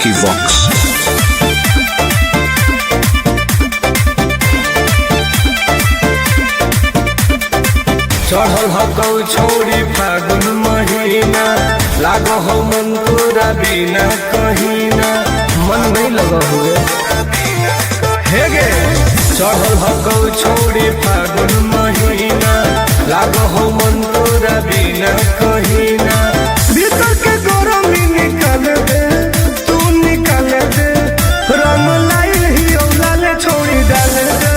Vicky Vox. चढ़ल हकौ छौरी फागुन महीना, लागो हो मन तोरा बिना कहीना। मन नहीं लगा हुए हे गे। चढ़ल हकौ छौरी फागुन महीना, लागो हो मन तोरा बिना कहीना। भीतर के गरमी निकाल दे, तू निकाल दे। रंग लाइल ही औलाले छोड़ी डाल दे।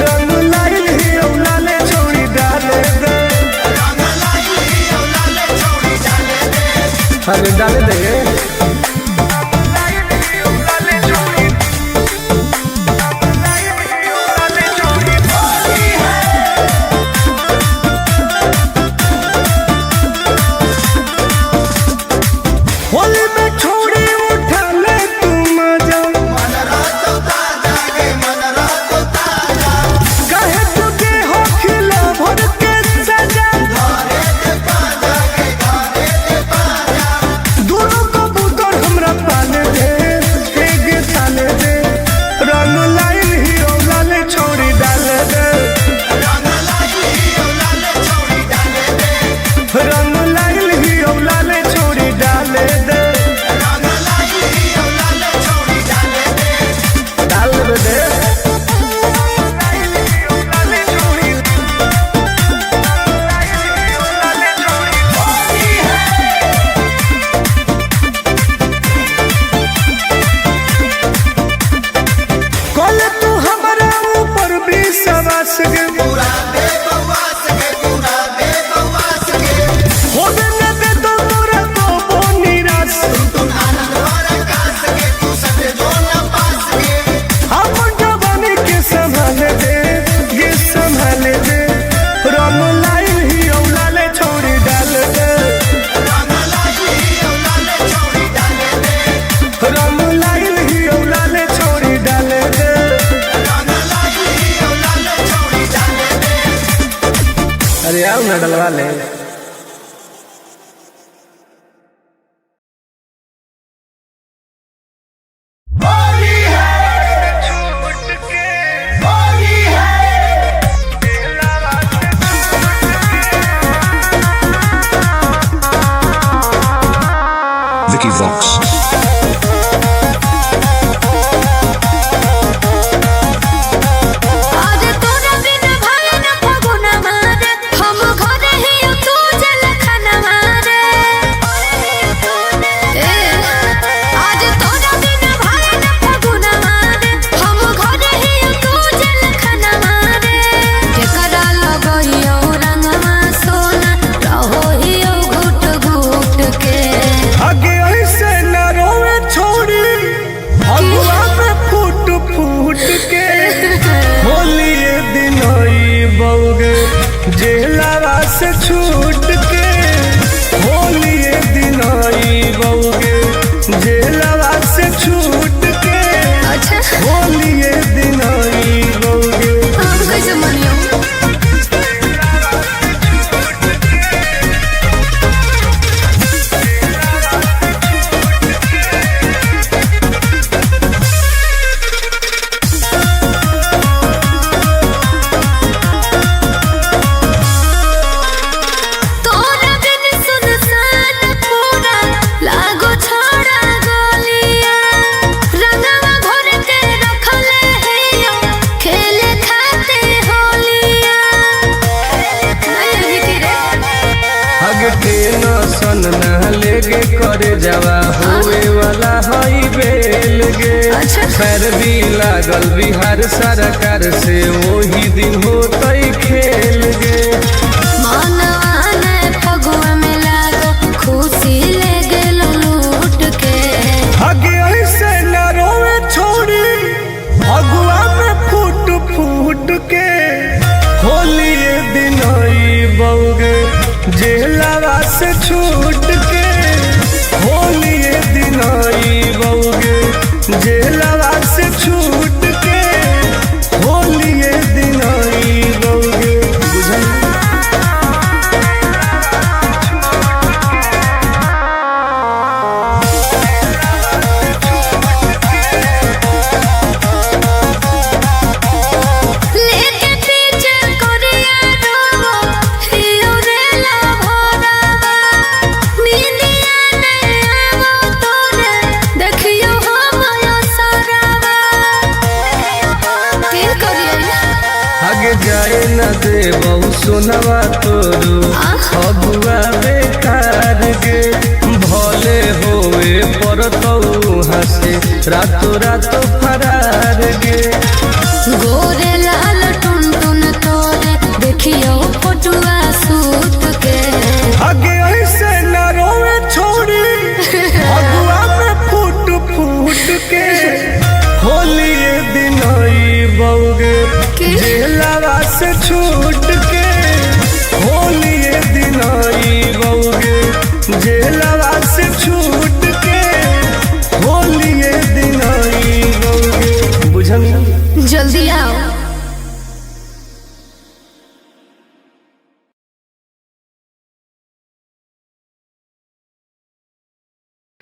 रंग लाइल ही औलाले छोड़ी डाल दे। अरे डाल दे। होली में छोड़ी उठा ले तू मजा, कहे तुझे हो खिला भर के सजा। दोनों कबूतर हमरा पाले दे, एक साले दे। रंग लाइल ही औलाले छोड़ी डाल दे। रंग लाइल ही औलाले छोड़ी डाल दे। डाल दे। कल तू हमारा ऊपर विश्वास गे, होबे न दे तो तोरा को निराश। अपन जवानी के संभाल दे, ये संभाल दे। रंग लाइल ही औलाले छोड़ी डाल दे। रंग लाइल ही औलाले छोड़ी डाल दे। अरे आओ ना डलवा ले। Vicky Vox. आज तोरा बिना भाई न फगुना मारे, हम घरे ही तू जल खाना मारे। ए, आज तोरा बिना भाई न फगुना मारे, हम घरे ही तू जल खाना मारे। केकरा लगइयो रंगवा सोना, रहो हियो घुट घुट के। आगे ऐसे न रोवे छोड़ी, फगुआ में फूट फूट के। होली दिन बउगे जेलावा से छूट के। होली दिन बउगे जेलावा से छूट के। अच्छा, होली दिन बउगे। हम कैसे मनियो? तोरा बिन सुनसान पूरा लागो छोड़ा गलिया, रंगवा घोर के रखले हैयो खेले खाते होलिया। नहीं रे हगते न सन न लेगे करे जावा हुए वाला हई बेल गे। अच्छा। पैर भी लागल बिहार सरकार से वही दिन होतई खेल गे। मनवा ने फगुआ में लागो खुशी ले गेलो लूट के। हगे ऐसे न रोवे छोड़ी, फगुआ में फूट फूट के। होली दिन बउगे जेलावा से छूट के। होली दिन बउगे जेलावा से छूट के। होली दिन बउगे। बुझल? देबौ सोनवा तोरू अगुआ बेकार गे। भले होए परतौ हंसे रातो रातो फरार गे। गोरे लाल टुन टुन तोरे देखियो फोटुआ सूत के। आगे ऐसे न रोवे छोड़ी अगुआ में फूट फूट के। होली दिन बउगे जेलवा से छूट के। होली दिन बउगे जेलवा से छूट के। होली दिन बउगे बुझल। जल्दी आओ।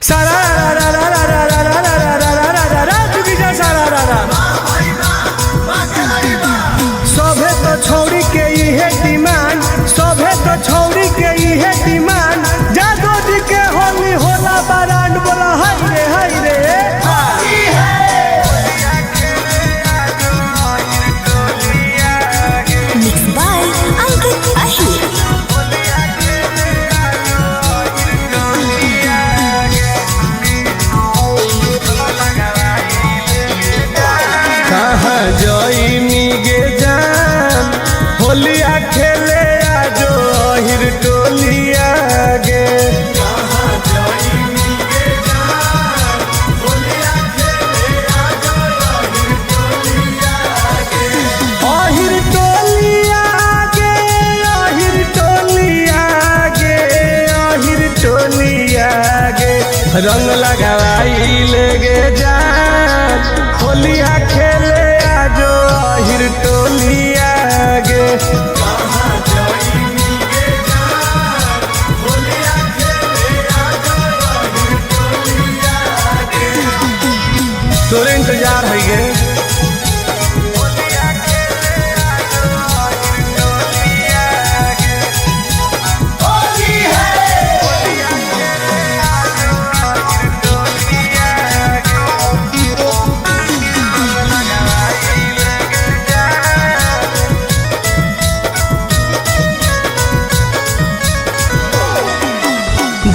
सारा रा रा रा रा रा रा रा रा रा रा रा रा चुकी जा सारा रा रा। सभे तो छौरी के इहे डिमांड, सभे तो छौरी के इहे डिमांड। जादो जी के होली होला बरांड। बोला हाय रे हाय रे। Mixed by Ankit Ahir. कहाँ जइनी गे जान होलिया खेले आजो अहिर टोलिया गे। अहिर टोलिया गे, अहिर टोलिया गे, अहिर टोलिया गे। रंग लगावाई ले गे जान होलिया खेले आजो अहिर टोलिया गे। तोरे इंतजार है गे।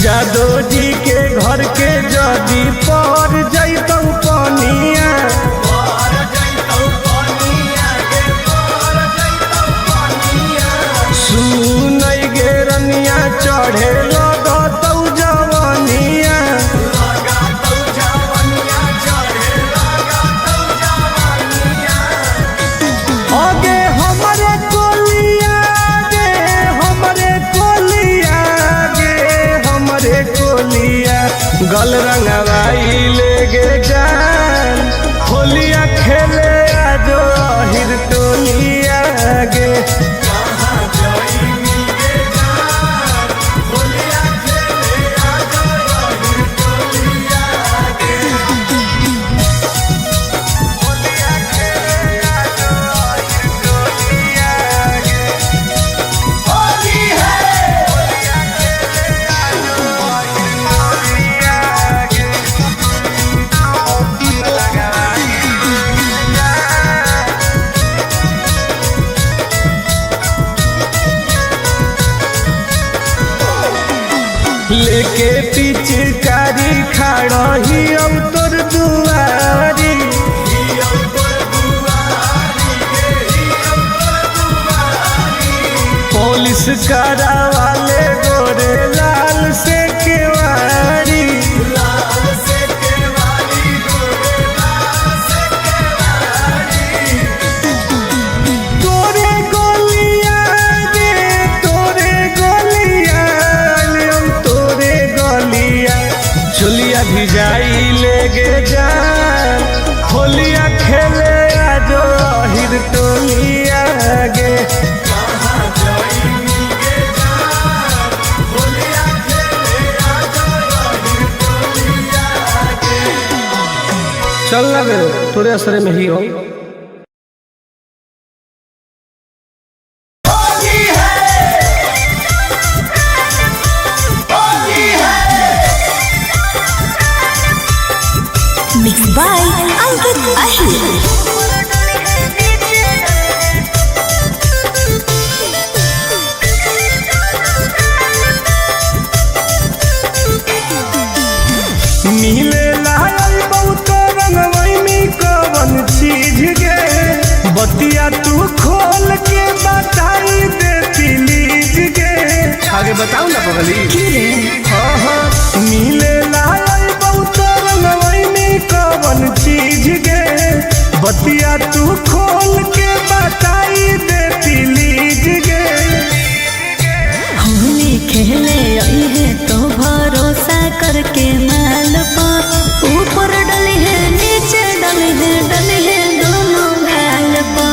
जादो जी के घर के जदी पर जैतौ पनिया। सुनै गे रनिया चढ़े लगतौ जवनिया। आगे हमरे कोलिया गे, हमरे कोलिया गे, हमरे कोलिया। गल रंगवाई ले गे जान होलिया खेले आजो अहिर टोलिया गे। लेके पिचकारी खाड़ही अब तोर दुआरी। पुलिस करावाले गोरे लाल से केवारी। तोरे गोलिया गे, तोरे गोलिया, हम तोरे गोलिया। चुलिया भिजाई ले गे जान होलिया खेले आजो अहिर टोलिया गे। चल ना बे, तोरे असरे में ही हो। Mixed by Ankit Ahir. बतिया तू खोल के बताई दे प्लीज गे। आगे बताऊ ना पगली। हाँ हाँ मिले लाल बहुत रंगवैनी कवन चीज गे। बतिया तू खोल के बताई दे प्लीज गे। होली खेले आई है तो भरोसा करके माल पा, ऊपर डली है नीचे डली है डली है दोनों गाल पा।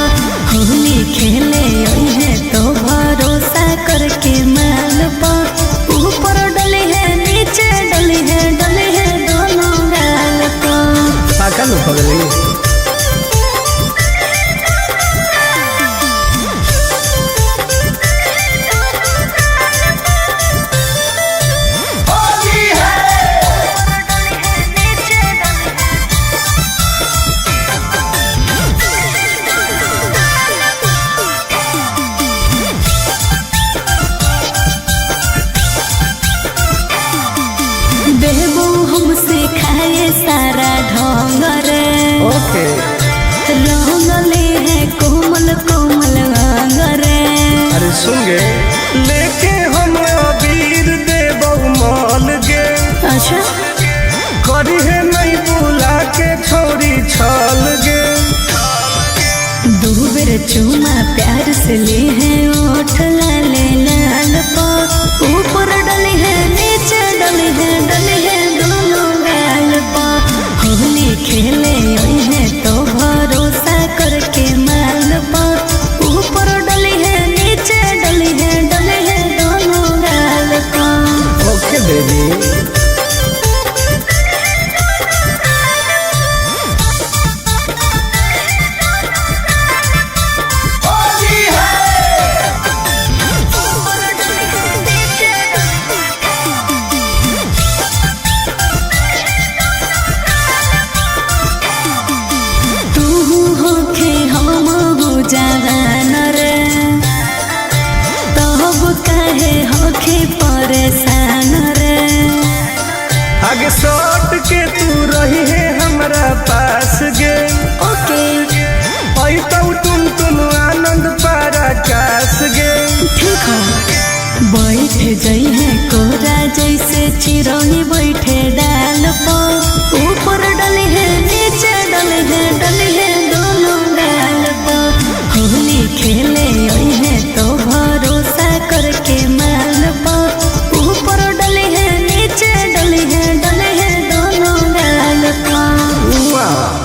होली खेले आई है तो भरोसा करके माल पा, ऊपर डली है नीचे डली है डली है दोनों गाल पा। पागल हो पगली। देबो हमसे खाए सारा ढोंग रे। ओके। रंगले है कोमल कोमल अंग रे। अरे सुन गे, लेके हम अबीर देबो माल गे। अच्छा। करी है नहीं बुला के छोरी छल गे। दो बेर चूमा प्यार से ले है ओठ लाले लाल पा, ऊपर डली है नीचे डली है डली है दोनों गाल पा। होली खेले आई है तो भरोसा करके माल पा, ऊपर डली है नीचे डली है डली है दोनों गाल पा। Okay baby. तू होखे हम हो जवान रे, तब काहे होखे परेशान रे। आगे सट के तू रही है हमरा पास गे। ओके। आई तो तुम तुम आनंद पारा कास गे। ठीक हो। बैठ जाई है कोरा जैसे चिरौनी बैठे डाल पो, ऊपर डली है नीचे डली है डली है दोनों गाल पो। होली खेले आई है तो भरोसा करके माल पो, ऊपर डली है नीचे डली है डली है दोनों गाल पो। वाह।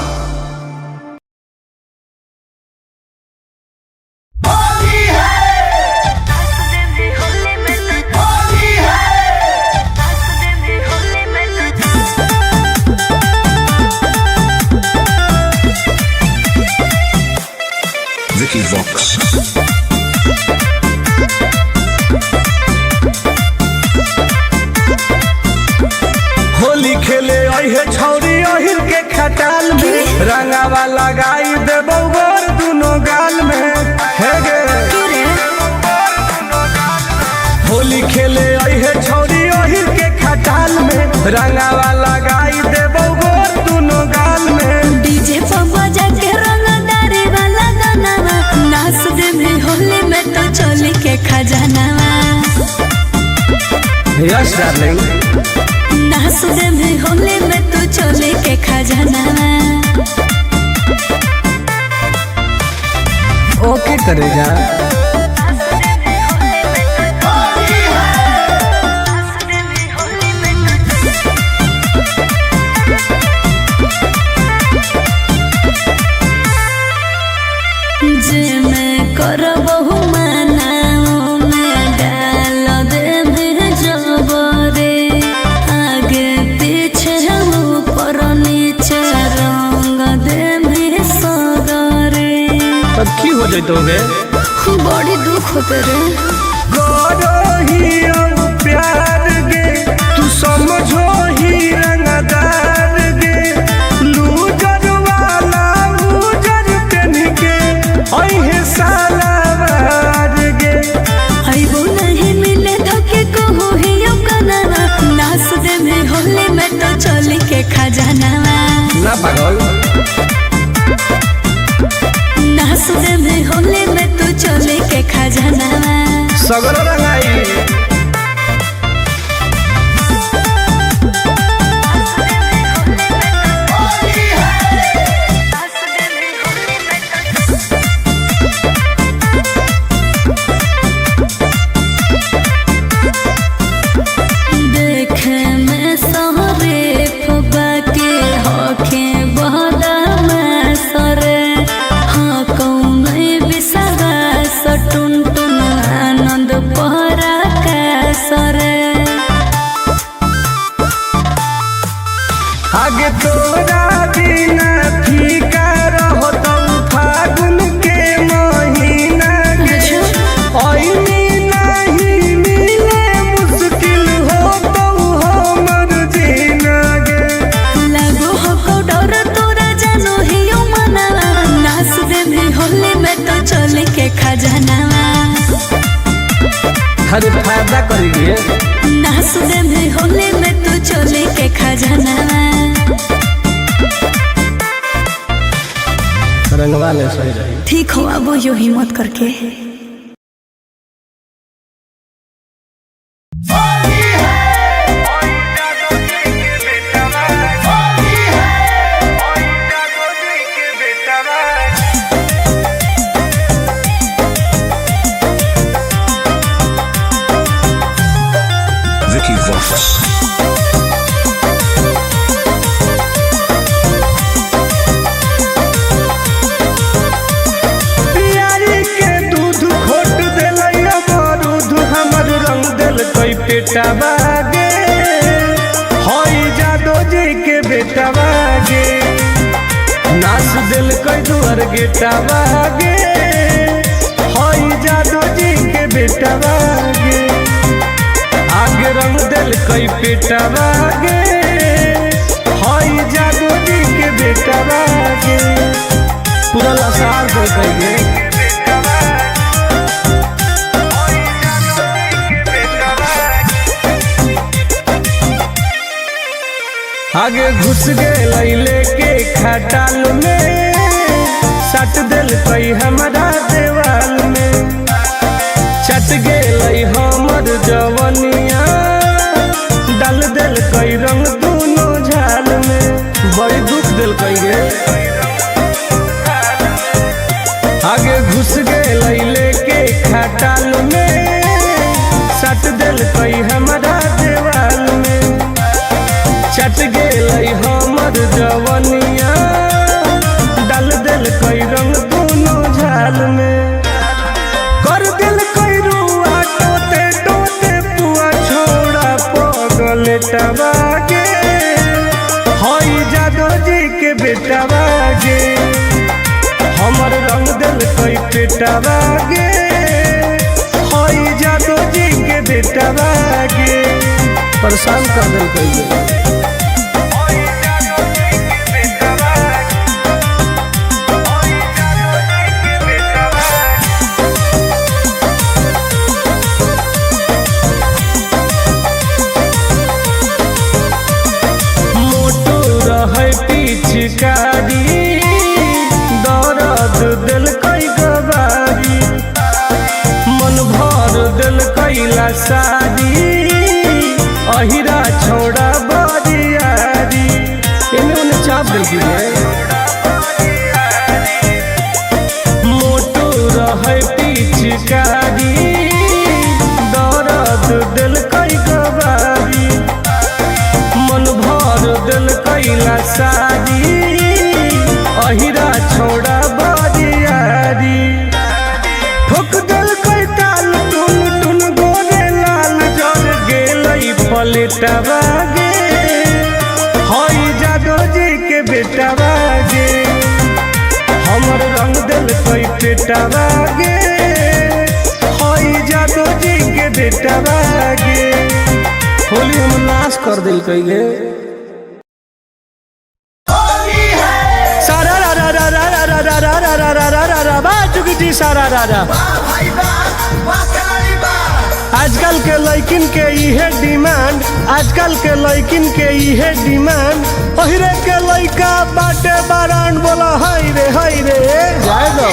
Vicky Vox. Holi खेले आई है छौरी अहिर के खटाल में, रंगावा लगाई देबो गोर दुनो गाल में। हे गे। होली खेले आई है छौरी अहिर के खटाल में, रंगावा लगाई देबो गोर दुनो गाल में। डीजे पर बजा के रंगदारी वाला गाना, नाच दे में होली में तो चोली के खजाना। Yes darling. नाच दे में होली में तो चोली के खजाना। ओके करेगा। जे मैं करबहु माना मैं डाल देबे जबरे, आगे पीछे ऊपर नीचे रंग देबे सगरे। तब की हो जइतो गे? बड़ी दुख होते रे। गोरो ही प्यार गे, तू समझो ही रंगदार गे। लूजर वाला उजर पेन के अहे सालावार गे। आइबो नहीं मिले धोके कहू ही कनावा, नाच दे में होली में तो चोली के खजाना। ना पागल। नाच दे सगरो रंगाई। देखे में सहरे फुबा के होखे बहदा में सरे हाँ कौन विश्वास टुन टुन आनंद पहरा के सरे। आगे तोरा बिना फीका रहतौ फागुन के महीना के। ऐनी नहीं मिले मुश्किल होतौ हमर जीना गे। लागो हो डर तोरा जानो हियो मना नाच देवी होली में तो चले के खजाना। अरे फायदा करेगी। नाच देवी होली में तो चले के खजाना। रंगवा ले सही रही। ठीक हो अब यो हिम्मत करके। Vicky Vox. पियारी के दूध खोट देलै अमरूद हमर रंग देलकै पेटवा गे। हई जादो जी के बेटवा गे नाच देलकै दुआर गेटवा गे। हई जादो जी के बेटवा गे आगे रंग देलकै पेटवा गे। हई जादो जी के बेटवा गे पूरा लसार देलकै गे। आगे घुस गेलै लेके खटाल में सट देलकै हमरा देवाल में। चट गेलै हमर जवनिया डाल देलकै रंग दुनो झाल में। बड़ी दुख देलकै गे। आगे घुस गेलै लेके खटाल में सट देलकै हमरा देवाल में। चट गेलै हमर जवनिया डाल देलकै रंग दुनो झाल में। कर देलकै रुआ टोते टोते पुआ छोड़ा पगलेटवा गे। हई जादो जी के बेटवा गे हमर रंग देलकै पेटवा गे। हई जादो जी के बेटवा गे परेशान कर देलकै गे। मोटू रहै पिचकारी दर्द देलकै गवारी। मन भर देलकै लसारी अहिरा छोड़ा बरियारी। एने ओने चाप देलकै गे। मोटू रहै पिचकारी दर्द देलकै गवारी। मन भर देलकै लसारी अहिरा छोड़ा बरियारी। ठोक देलकै ताल टुन टुन गोरे लाल जर गेलै पलेटवा गे। हई जादो जी के बेटवा गे हमर रंग देलकै पेटवा गे। हई जादो जी के बेटवा गे होली हम नाश कर देलकै गे। सारा रा रा रा रा रा रा रा रा रा रा रा रा रा बा चुकी जी सारा रा रा। आजकल के लइकिन के इहे डिमांड, आजकल के लइकिन के इहे डिमांड। ओहिरे के लइका बाटे बारान बोला हाय रे हाय रे जाए दो।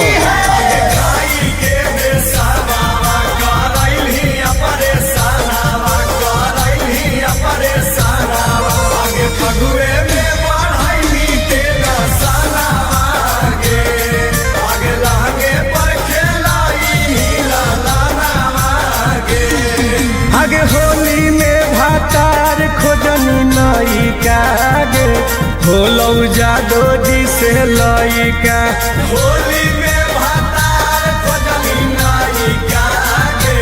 नायिका गे, होलौ जादो जी से लइका। होली में भातार खोजली नायिका गे,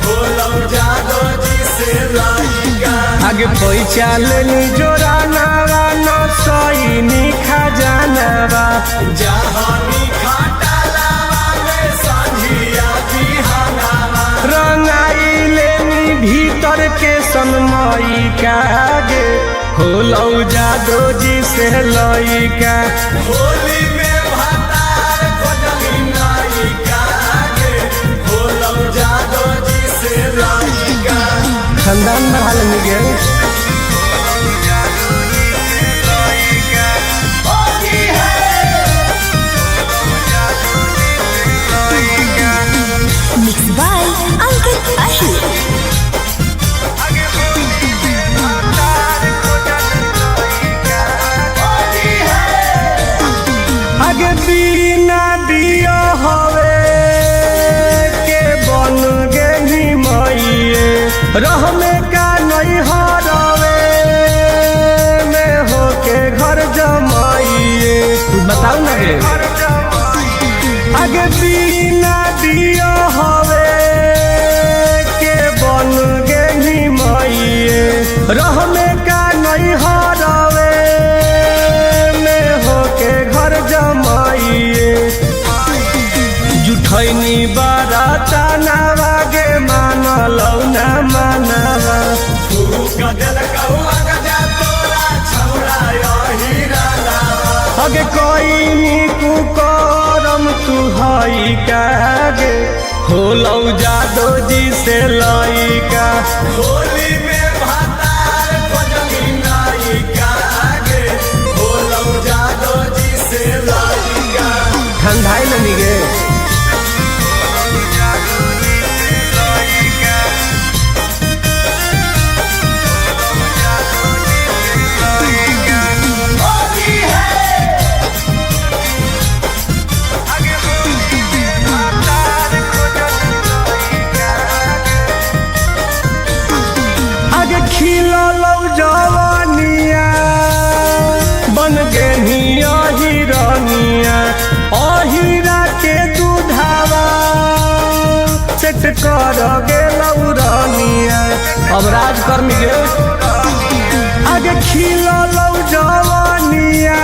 होलौ जादो जी से लइका। आगे पैसा लेनी जोरा नावा न सईनी खजानावा, जहानी खाटालावा में संझिया बिहानावा। रंगाई लेनी भीतर के सनमई कागे, होलौ जादो जी से लइका। होली में भातार खोजली नायिका गे, होलौ जादो जी से लइका। खानदान बढ़ा लेनी गे। Mixed by Ankit Ahir. आगे बिना दिया हवे के बन गेही मइए, रहमे का नहीं हरवे में होके घर जमाइए। बताऊ ना गे। आगे बिना दिया हवे के बन गेही मइए, रहमे का नहीं हरवे में होके घर जमाइए। जुठैनी बाराता नावा गे मानलौ ना मानवा, अगे कोई कुकरम तू हई कागे, होलौ जादो जी से लइका। होली में भातार खोजली नायिका गे, होलौ जादो जी से लइका। ठंडाई लनी गे। आगे खिललौ जवानिया बन गेनी अहिरनिया, अहिरा के दूधावा सेट कर गेलौ रनिया। अब राज कर्मी गे। आगे खिललौ जवानिया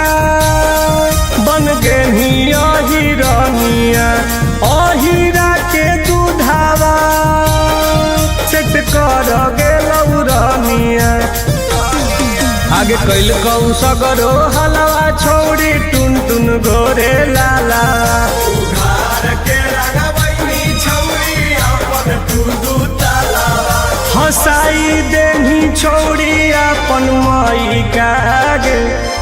बन गेनी अहिरनिया, अहिरा के दूधावा सेट कर गेलौ रनिया। आगे कैल कौ सगरो हलवा छोड़ी टुन टुन गोरे लाला, हंसाई देनी छोड़ी अपन मई कागे,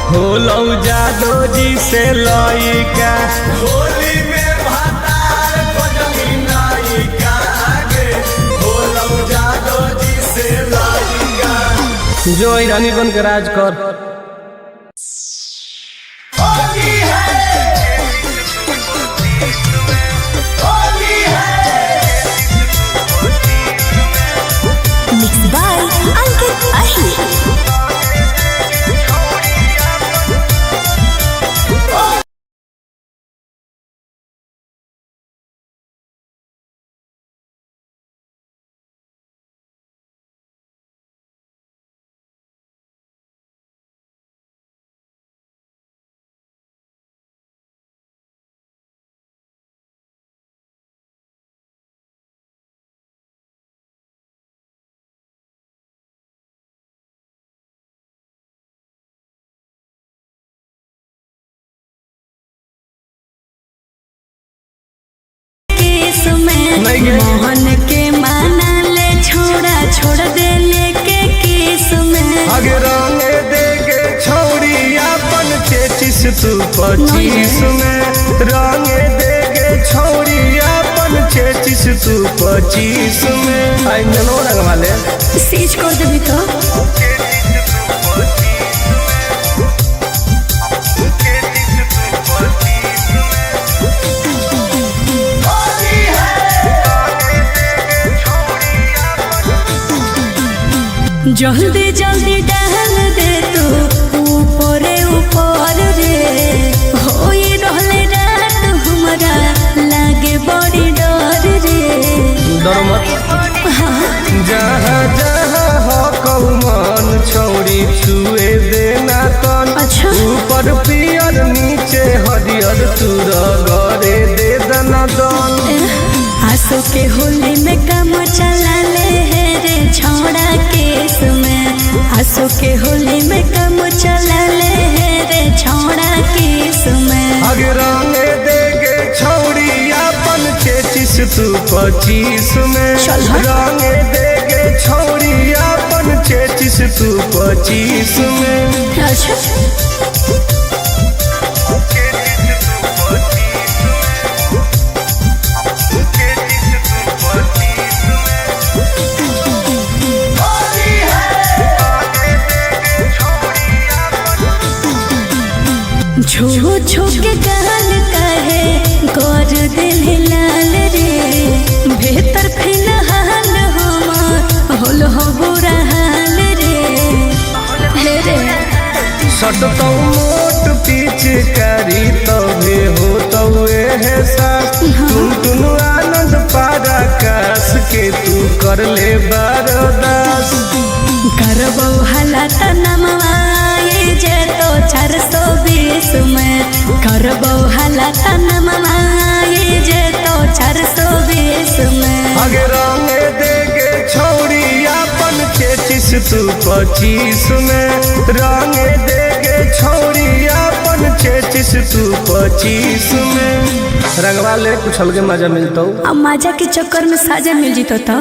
होलौ जादो जी से लइका। होली में भातार खोजली नायिका गे, होलौ जादो जी से लइका। जो ईरानी बन के राज कर। Mixed by Ankit Ahir. Case में नहीं गे। मोहन के माना ले छोड़ा छोड़ दे लेके केस में। आगे रंगे देगे छौड़ी अपन चेचिस तू 25 में, रंगे देगे छौड़ी अपन चेचिस तू 25 में। आई नो रंगवा ले। सीज कर देबी तो। जल्दी जल्दी डाल दे तू। ऊपर पियर नीचे हरियर तू रगड़े दे दना दन। आंसू के होली में कम चला ले है रे छौड़ा केस में। आंसू के होली में कम चला ले है रे छौड़ा केस में। आगे रंगे देगे छौड़ी अपन चेचिस तू 25 में। चल हट। रंगे देगे छौड़ी अपन चेचिस तू 25 में। अच्छा। छू छू के गाल कहे गोर दिल लाल रे, भीतर फिलहाल हमार होल हो बुरा हाल रे। हे रे। सटतौ मोट पिचकारी तबे हो तौ एहसास। तुम तुनु आनंद पारा कास के तू कर ले बरदास। करबो हला तनमवाए जे तो 420 में। करबो हला तनमवाए जे तो 420 में। आगे रंगे देगे छौड़ी अपन चेचिस तू 25 में। रंगे देगे छौड़ी अपन चेचिस तू 25 में। रंगवा ले कुछ अलगे मजा मिलतौ। अब मजा के चक्कर में साजा मिल जीतो तो।